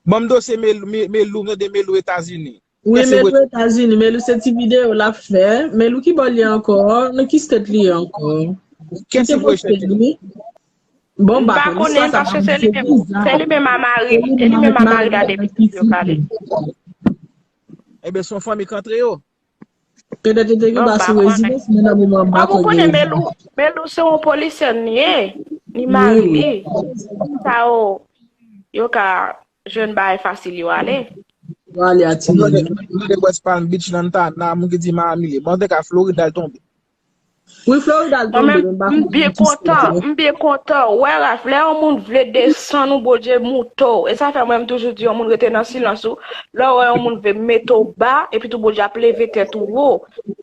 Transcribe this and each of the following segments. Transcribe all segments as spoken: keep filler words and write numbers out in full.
Ban m dosye Melou, Me- Melou, m tande Melou Etazini. Wi, Kèsi Melou Etazini, Melou se ti videyo l ap fè. Melou ki bò l ye ankò? Nan ki state li ye ankò? Kèsi Voye Chèche? Bon, m pa konnen paske se li menm, se li menm a mari, se li menm a mari la depi yo kale. Ebyen, se yon fanmi k antre yo. Petèt yo te gen ba sou rezidans, men nan moman m pa konnen. Ou konnen Melou, Melou se yon polisyèn li ye, li mari li. Sa yo, yo ka jwenn bagay fasil yo ale. Yo ale a ti moun. Mwen te West Palm Beach, Lantana, moun ki di Miami li ye. Bon, antouka, Florida l tonbe. Wi, Florida l tonbe, men m pa konnen ki state. M byen kontan, m byen kontan. Wè, Ralph, lè yon moun vle desann ou, Bondye moute w. E sa fè mwen, m toujou di, yon moun rete nan silans ou. Lè w wè yon moun vle mete w ba, epi tou Bondye ap leve tèt ou wo.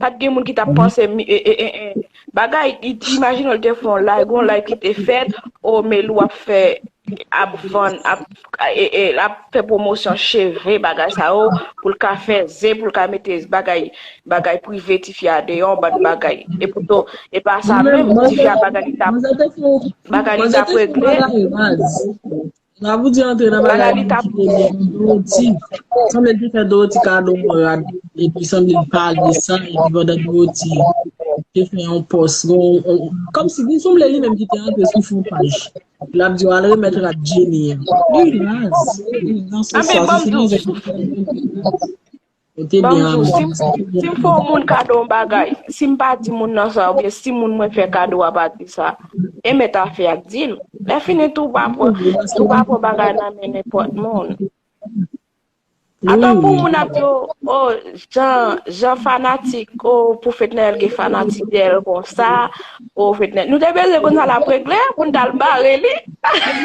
Pa t gen moun ki t ap panse, mi- e, e, e, e, bagay, i- imajine w l te fè yon live, yon live ki te fèt, o, Melou ap fè, ap vann, ap, e, e, l ap fè pwomosyon cheve, bagay sa yo, pou l ka fè zen, pou l ka mete bagay, bagay prive tifi a deyò, yon bann bagay. E poutan, e pa sa menm, tifi a bagay li t ap, bagay li t ap regle. Sa vou di antre nan bagay li ki te gen Dorothy. Sanble l te fè Dorothy kado yon rad. Epi sanble l pale sa. Epi pandan Dorothy te fè yon pòs. Yon- yon- Kòmsi li sanble li menm ki te antre sou fon paj. L ap di w al remèt rad Jenny an. Li raz. Li nan sans sa. Anben, ban m di w, Yo te byen anvi. Si m, si m fè yon moun kado yon bagay, si m pa di moun nan sa, oubyen si moun mwen fè kado a pa di sa, e mèt afè a k di l. Lè fini tou, w pa pran, tou pa pran bagay nan men nenpòt moun. Atò pou moun ap di w, o, jan, jan fanatik, o, pou Fednaelle gen fanatik dèyè l konsa, o, Fednaelle. Nou te bezwen konn sa l ap regle pou n t al bare li.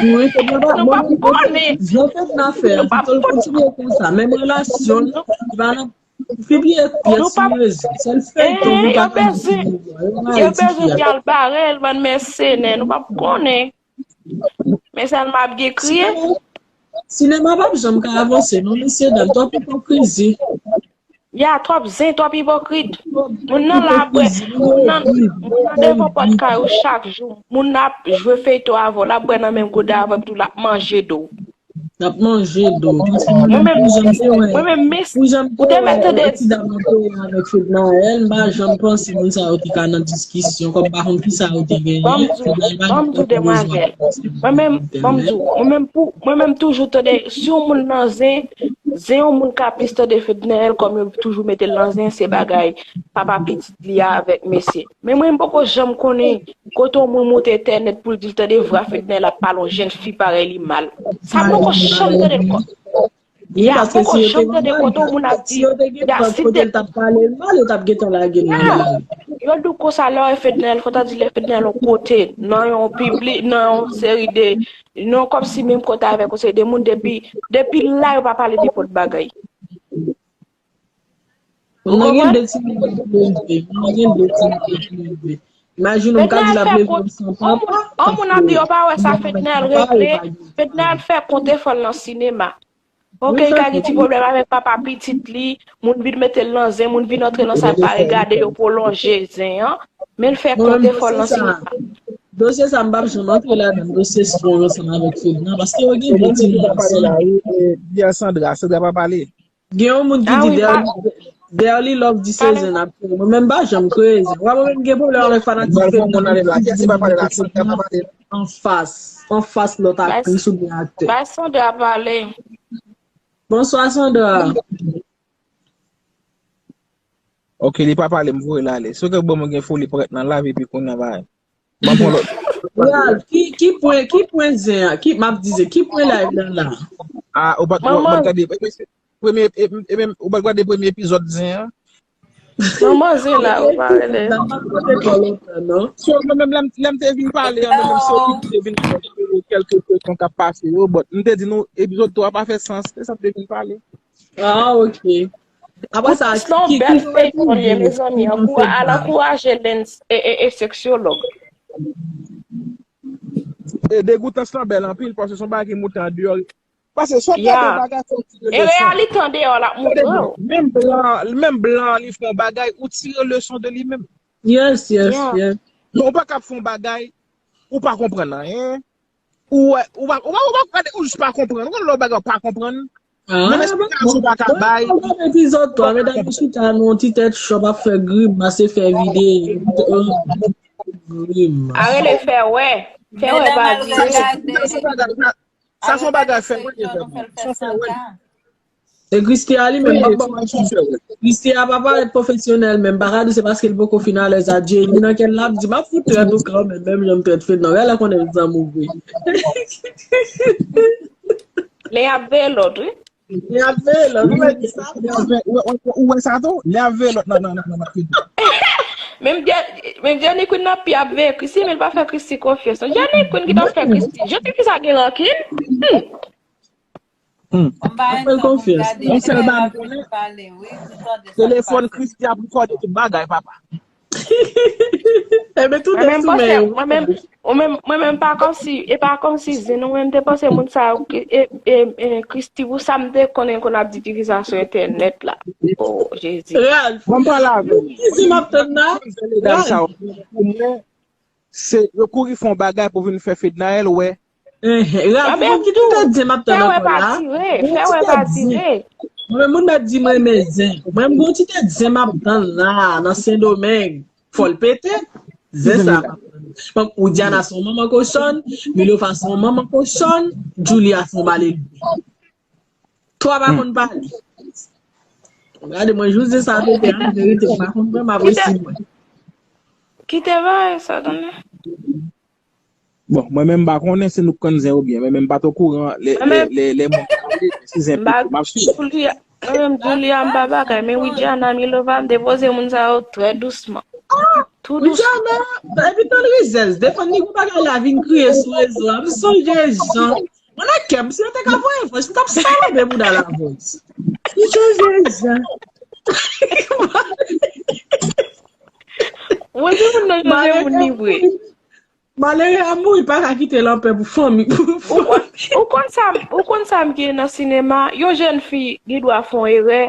Nou p ap konnen. Nou p ap konnen. Menm relasyon l, li pa nan pibliye pyès sou rezo. Sèl feyton nou pa ka di yo bezwen, yo bezwen pou y al bare l, bann mèsenè, nou p ap konnen. Men sèlman ap gen kriye. Sinema p ap janm ka avanse, non, mesye dam, twòp ipokrizi. Ya, twòp zen, twòp ipokrit. Moun nan la ap bwè, moun nan, moun nan devan pòt kay ou chak jou. Moun nan ap jwe feyton avè w, l ap bwè nan menm gode avè w, epi tou l ap manje do w. L ap manje do w. Mwen menm, mwen menm, mes, ou te mèt tande. Ti dam nan te avèk Fednaelle, m pa janm panse moun sa yo te ka nan diskisyon, kòm m pa konn kisa yo te genyen. Ban m di w, ban m di w, demwazèl. Mwen menm, ban m di w, mwen menm pou, mwen menm toujou tande, si yon moun nan zen, zen yon moun ka plis tande Fednaelle, kòm yo toujou mete l nan zen, se bagay papa pitit li a avèk mesye. Men mwen, m poko janm konnen kote yon moun monte entènèt pou l di l tande vwa Fednaelle ap pale yon jèn fi parèy li mal. Sa m poko janm tande l kon. Ya, m poko janm tande kote yon moun ap di y ap site. Ya, yo di w konsa lè w wè Fednaelle, fò ta di lè Fednaelle yon kote, nan yon piblik, nan yon seri de, nan kòmsi menm kote avèk yon seri de moun, depi, depi la yo pa pale nenpòt bagay. Ou konprann? Imajine w ka di l ap leve yon san papa. Yon moun ap di yo pa wè sa Fednaelle regle. Fednaelle fè konte fò l nan sinema. Oke, li ka gen ti pwoblèm avèk papa pitit li, moun vin mete l nan zen, moun vin antre nan sa l pa regade, yo pwolonje zen an, men l fè konte fò l nan sinema. Dosye sa m p ap janm antre ladan, dosye Strong ansanm avèk Fedna, paske yo gen de timoun ansanm. Biyè Sandra, Sandra pa pale. Gen yon moun ki di Derly, Derly Love di se zen ap fè. Mwen menm pa janm kreye zen. Ou wè mwen menm gen pwoblèm avèk fanatik Fedna. Anfas, anfas lòt aktris oubyen aktè. Bay Sandra pale. Bonswa Sandra. Ok, li pa pale, m voye l ale. Se ke bon, mwen gen foli prèt nan lavi epi kounye a bay. Ban m pran lòt. Ralph, ki, ki pwen, ki pwen zen an? Ki, m ap di zen, ki pwen live la la? Ah, ou pa t, ou pa t gade premye, premye, e, e, e, ou pa t gade premye epizòd zen an? Manman zen la, ou pa rele. So, mwen menm, lè m, lè m te vin pale an, mwen menm se okipe te vin fè kèlke feyton k ap pase yo, but m te di nou, epizòd twa pa fè sans, se sa m te vin pale. Ah, ok. Apre sa, se yon bèl feyton li ye, mezanmi. Al ankouraje Lens e, e, e seksyològ. E degoutans lan bèl anpil, paske se yon bagay ki moute andeyò. Paske sou gade yon bagay, fò w tire leson. E reyalite andeyò l ap montre w. Menm blan, menm blan, li fè yon bagay, ou tire leson de li menm. Yes, yes, yes. Men ou pa ka ap fè yon bagay, ou pa konprann anyen. Ou wè, ou pa, ou pa, ou pa gade, ou jis pa konprann. Ou konn lè yon bagay ou pa konprann. Menm esplikasyon ou pa ka bay. Mwen gade epizòd twa, medam yo chita nan yon ti tèt chòp ap fè grimas, se fè vide. Grimas. A rele fè wè. Fè wè pa di. Sa se yon bagay, sa, sa se yon bagay fè wè, li vrèman. Sa fè wè. E Christie a li menm, Christie a pa parèt pwofesyonèl menm, pa ka di se paske l poko fin alèz a Jenny nan kè l ap di, "M ap fout trèt ou kanmenm, menm jan m trèt Fedna." Gade lè konnen zanmi w vre. Lè y ap veye lòt, wi. Lè y ap veye lòt, ou wè ki sa? Ou wè, ou wè, ou wè sa tou? Lè y ap veye lòt nan, nan, nan, nan, nan. Menm Jenny Queen nan pi ap veye Christie, men l pa fè Christie konfyans non. Jenny Queen ki t ap fè Christie. Jenny Queen sa gen rankin? Hmm. Hmm. Ap fè l konfyans. Yon sèl bagay m konnen, telefòn Christie ap rekòde tout bagay, papa. Ebyen, tout sou men yo. Mwen menm, mwen menm, mwen menm, pa kòmsi, e pa kòmsi zen, non, mwen menm te panse moun sa yo, e, e, e, Christie, pou sa m te konnen konn ap di pitit sa sou entènèt la. Oh, Jezi. Ralph, bon, m pale avè w. Ki zen m ap tann la? Ralph. Pou mwen, se yo kouri fè yon bagay pou vin fè Fednaelle wè. Enhen, Ralph, ou konn ki ti tèt zen m ap tann ankò la? Fè wè pa dire, fè wè pa dire. Mwen, moun mèt di m renmen zen. Mwen, m gon ti tèt zen m ap tann la, nan Sendomeng. Fò l pete. Zen sa m ap tann. Bon, Widiana se yon manman kochòn, Milova se yon manman kochòn, Julia se yon malelve. Twa pa konn pale. Gade, mwen, jous de sa pete an verite, m pa konn pran, m ap resi mwen. Kite bagay sa, tande. Bon, mwen menm, m pa konnen si nou konn zen oubyen, mwen menm, m pa t okouran lè, lè, lè, lè moun pale, si zen pete, m ap swiv. Mwen menm, Julia, m pa bagay, men Widiana, Milova, m depoze moun sa yo trè dousman. Tou dousman. Widiana, epi tann rizèz, defann li gon bagay la vin kriye sou rezo a, m sonje jan. Mwen nan kè m, si yo te ka voye vòs, m t ap salope bouda l a vòs. M chanje jan. Mwen di moun nan chanje moun li vre. Malere a mouri, pa ka kite l anpè pou fanmi, pou fanmi. Ou konn sa, ou konn sa m gen nan sinema, yon jèn fi gen dwa fè yon erè,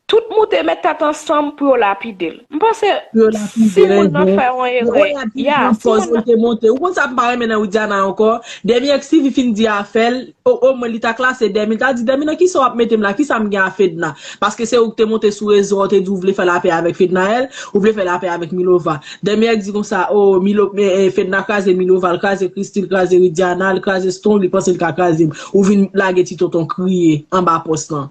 tout moute met tèt ansanm pou yo lapide l. M panse si moun nan fè yon erè, ya, si moun nan te monte. Ou konn sa m pa renmen nan Widiana ankò? Demi X T V fin di afè l, o, omwen li ta klase Demi. L ta di, "Demi, nan kisa w ap mete m la? Kisa m gen a Fedna?" Paske se ou ki te monte sou rezo a, ou te di ou vle fè lapè avèk Fednaelle, ou vle fè lapè avèk Milova. Demi X di konsa, "O, Milo, eh, eh, Fedna kraze Milova, l kraze Christie, l kraze Widiana, l kraze Stone, li panse l ka kraze m." Ou vin lage ti tonton kriye anba pòs lan.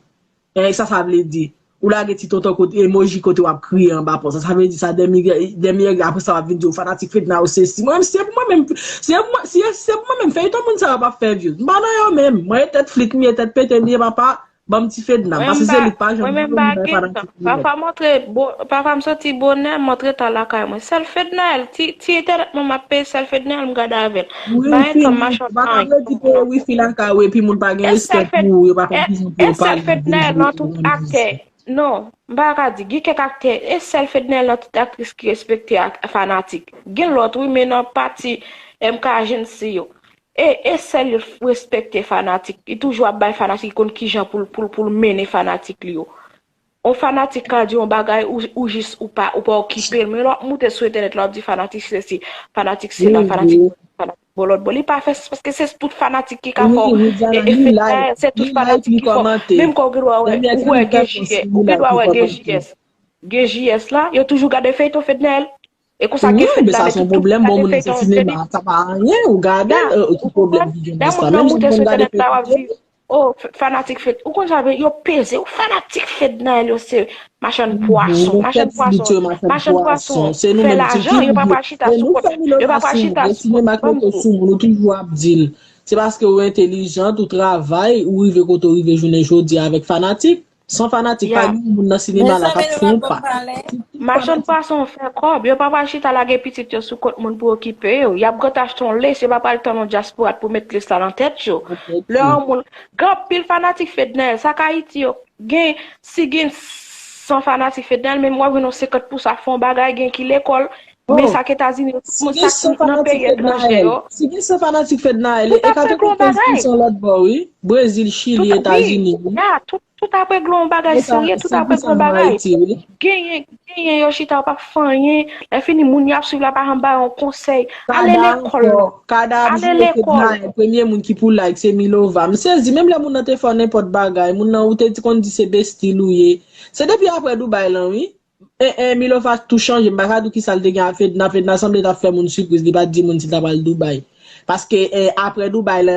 E sa, sa vle di, ou lage ti tonton kote, emoji kote w ap kriye anba pòs la. Sa vle di sa, Demi, Demi, apre sa, w ap vin di, "Ou fanatik Fedna, ou sesi." Mwen menm, si se pou mwen menm, si se pou mwen, si se pou mwen menm, feyton moun sa yo p ap fè views. M pa nan yo menm. Mwen, e tèt flit m ye, tèt pete m ye, papa, ban m ti Fedna. Paske se li k pa janm vle bay fanatik li. Pafwa, m antre bo-, pafwa, m soti bonè, m antre ta lakay mwen. Sèl Fednaelle, ti, ti entènèt mwen m ap peye, sèl Fednaelle m gade avè l. M pa gen tan machann anyen. Ou pa ka redi peye wifi lakay ou epi moun pa gen respè pou ou, yo pa konn kijan pou yo pale, nan tout aktè. Non, m pa ka di, gen kèk aktè, e sèl Fednaelle nan tout aktris ki respekte ak fanatik. Gen lòt, wi, men nan pati M K Agency yo. E, e sèl yo respekte fanatik. Li toujou ap bay fanatik, li konn kijan pou l, pou l, pou l mennen fanatik li yo. On fanatik ka di yon bagay, ou, ou jis, ou pa, ou pa okipe l. Men lè w ap moute sou entènèt la, w ap di fanatik sesi, fanatik sela, fanatik, fanatik bò lòt bò. Li pa fè sens, paske se tout fanatik ki ka fè w. E, e fè, se tout fanatik ki fè w. Menm kò w gen dwa wè, ou wè gen J S, ou gen dwa wè gen J S. Gen J S la, yo toujou gade feyton Fednaelle. E konsa gen fèt la, men tout moun gade feyton, sa pa anyen, ou gade, euh, ki pwoblèm ki gen nan sa, menm si moun gade feyton. O, f-, fanatik fèt, ou konn sa vle, yo peze, ou fanatik fèt nan yo se machann pwason, machann pwason, machann pwason, fè lajan, yo pa pral chita sou kont, yo pa pral chita sou kont. Sinema ki mete sou moun, ou toujou ap di l. Se paske ou entelijant, ou travay, ou rive kote ou rive jounen jodi a avèk fanatik. San fanatik, pa gen moun nan sinema la k ap fè yon pa. Machann pwason fè kòb. Yo pa pral chita lage pitit yo sou kont moun pou okipe yo. Y ap gate achte yon lace, yo pa pral tann yon dyaspora pou met lace la nan tèt yo. Lè yon moun, gen anpil fanatik Fednaelle, sa k Ayiti yo, gen, si gen san fanatik Fednaelle, men w ap jwenn yon senkant pousan ap fè yon bagay, gen ki lekòl, Men sa k Etazini yo, tout moun, sa k nan peyi etranje yo. Si gen san fanatik Fednaelle, e ka te konn fans ki son lòt bò, wi. Brezil, Chili, Etazini, wi. Ya, tout, tout ap regle yon bagay serye, tout ap regle yon bagay. Genyen, genyen yo chita, yo p ap fè anyen. Lè fini, moun y ap swiv la pa janm ba yo yon konsèy. Ale lekòl. Kada ap jwe Fednaelle, premye moun ki pou like, se Milova. M sezi, menm lè moun nan te fè w nenpòt bagay, moun nan ou te di konn di se bestil ou ye. Se depi apre Dubai lan, wi. E, e, Milova tou chanje, m pa ka di w kisa l te gen ak Fedna. Fedna sanble t ap fè moun sipriz, li pa t di moun si l ta pral Dubai. Paske e, apre Dubai la,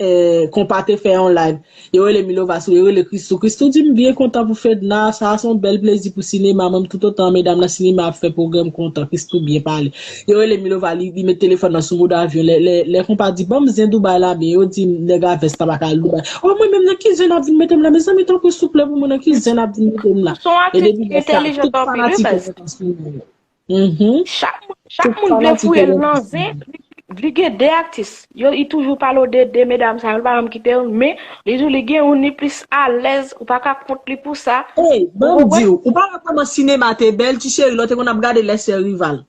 e, konpa te fè yon live. Yo rele Milova sou, yo rele Christoo. Christoo di m byen kontan pou Fedna, sa a se yon bèl plezi pou sinema. Mwen m toutotan medam nan sinema ap fè pwogrè m kontan, Christoo byen pale. Yo rele Milova, li, li met telefòn nan sou moud avyon. Lè, lè, lè konpa di, ban m zen Dubai la, men yo di nèg a vès la pa ka al Dubai. O, mwen menm nan ki zen ap vin mete m la? Mezanmi, tanpri souple pou mwen, nan ki zen ap vin mete m la? E depi lè sa, tout fanatik yo kontan sou mwen. Chak moun, chak moun vle fouye l nan zen, li gen de atis. Yo, li toujou pale w de de medam sa yo, li pa janm kite youn, men li di w li gen youn, li plis alèz, ou pa ka kont li pou sa. Ey, ban m di w, ou pa wè kòman sinema te bèl, ti cheri, lè w te konn ap gade Les Sœurs Rival.